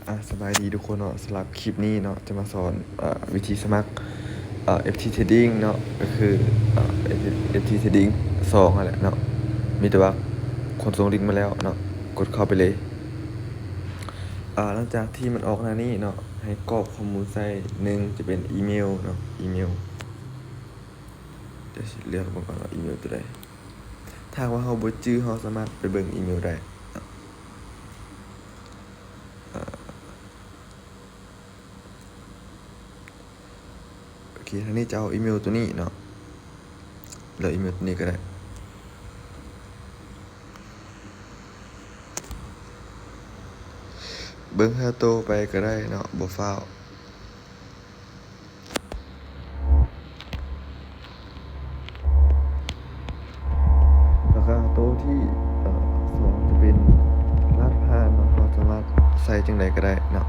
ອາ ສະບາຍດີທຸກຄົນເນາະ, ສຳລັບຄລິບນີ້ເນາະ ຈະມາສອນ ເອີ ວິທີສະໝັກ ເອີ ເອັຟທີ Trading ເນາະ, ກໍຄື ເອີ ເອັຟທີ Trading ສອງຫັ້ນແຫຼະເນາະ. ມີແຕ່ວ່າຄົນສົ່ງລິ້ງມາແລ້ວເນາະ, ກົດເຂົ້າໄປເລີຍ. ອາ ຫຼັງຈາກທີ່ມັນອອກໜ້ານີ້ເນາະ, ໃຫ້ກອກຂໍ້ມູນໃສ່ ໜຶ່ງ ຈະເປັນອີເມວເນາະ, ອີເມວ. ດຽວຊິເລືອກເບິ່ງກ່ອນວ່າອີເມວຕົວໃດ. ຖ້າຫາກວ່າເຮົາບໍ່ຈື່ ເຮົາສາມາດໄປເບິ່ງອີເມວໄດ້ເນາະ. ໂອເຄ, ທາງນີ້ຈະເອົາອີເມວຕົວນີ້ເນາະ, ເລືອກອີເມວຕົວນີ້ກໍໄດ້. ເບິ່ງເທື່ອໂຕໄປກໍໄດ້ເນາະ, ບໍ່ຟ້າວ. ແລ້ວກໍໂຕທີ ເອີ ສອງ ຈະເປັນລະຫັດຜ່ານເນາະ, ເຮົາສາມາດໃສ່ຈັ່ງໃດກໍໄດ້ເນາະ,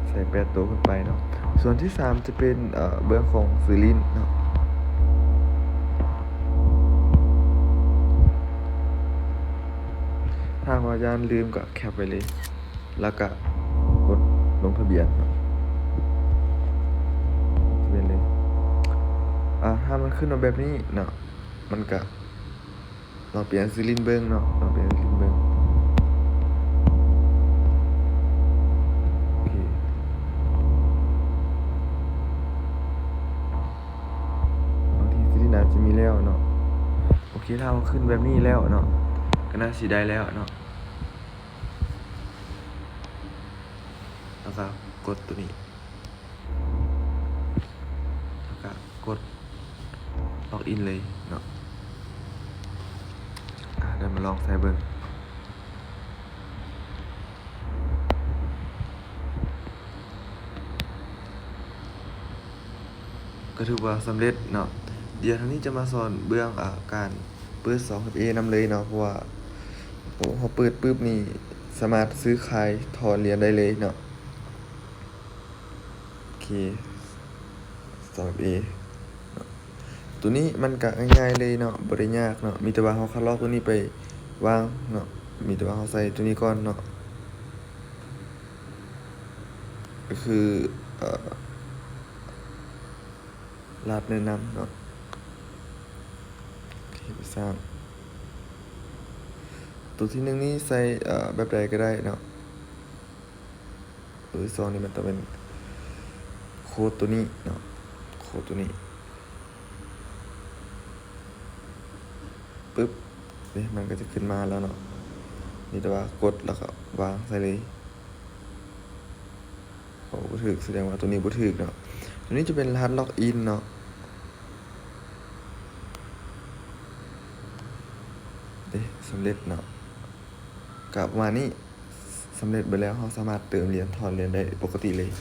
ໃສ່ແປດໂຕຂຶ້ນໄປເນາະ. ສ່ວນທີສາມຈະເປັນ ເອີ ເບື້ອງຂອງຊື່ຫຼິ້ນເນາະ. ຖ້າວ່າຢ້ານລືມກໍແຄປໄວ້ເລີຍ ແລ້ວກໍກົດລົງທະບຽນເນາະ, ທະບຽນເລີຍ. ອາ ຖ້າມັນຂຶ້ນມາແບບນີ້ເນາະ, ມັນກໍ ລອງປ່ຽນຊື່ຫຼິ້ນເບິ່ງເນາະ, ລອງປ່ຽນຊື່ຫຼິ້ນເບິ່ງ. ໂອເຄ, ບາງທີຊື່ຫຼິ້ນອາດຈະມີແລ້ວເນາະ. ໂອເຄ, ຖ້າມັນຂຶ້ນແບບນີ້ແລ້ວເນາະ, ກໍໜ້າຊິໄດ້ແລ້ວເນາະ. ແລ້ວກໍກົດຕົວນີ້ ແລ້ວກໍກົດລັອກອິນເລີຍເນາະ. ອາ ດຽວມາລອງໃສ່ເບິ່ງ. ກໍຖືວ່າສຳເລັດເນາະ. ດຽວທາງນີ້ຈະມາສອນເບື້ອງ ອາ ການເປີດຊອງ ເອັຟເອ ນຳເລີຍເນາະ, ເພາະວ່າ ໂອ້ ເຮົາເປີດປຶບນີ້ ສາມາດຊື້ຂາຍຖອນຫຼຽນໄດ້ເລີຍເນາະ. ໂອເຄ, ຊອງ ເອັຟເອ ເນາະ. ຕົວນີ້ມັນກະງ່າຍໆເລີຍເນາະ, ບໍ່ໄດ້ຍາກເນາະ, ມີແຕ່ວ່າເຮົາຄັດລອກຕົວນີ້ໄປວາງເນາະ, ມີແຕ່ວ່າເຮົາໃສ່ຕົວນີ້ກ່ອນເນາະ, ກໍຄື ເອີ ລະຫັດແນະນຳເນາະ. ໂອເຄ, ໄປສ້າງ. ຕົວທີໜຶ່ງນີ້ໃສ່ ເອີ ແບບໃດກໍໄດ້ເນາະ. ຕົວທີສອງນີ້ມັນຕ້ອງເປັນໂຄດຕົວນີ້ເນາະ, ໂຄດຕົວນີ້. ປຶບ ນີ້ມັນກໍຈະຂຶ້ນມາແລ້ວເນາະ, ມີແຕ່ວ່າກົດແລ້ວກໍວາງໃສ່ເລີຍ. ໂອ້ ບໍ່ຖືກ, ສະແດງວ່າຕົວນີ້ບໍ່ຖືກເນາະ. ຕົວນີ້ຈະເປັນລະຫັດລັອກອິນເນາະ. ເດ້ ສຳເລັດເນາະ, ກໍປະມານນີ້. ສຳເລັດໄປແລ້ວ, ເຮົາສາມາດເຕີມຫຼຽນ ຖອນຫຼຽນໄດ້ປົກກະຕິເລີຍ.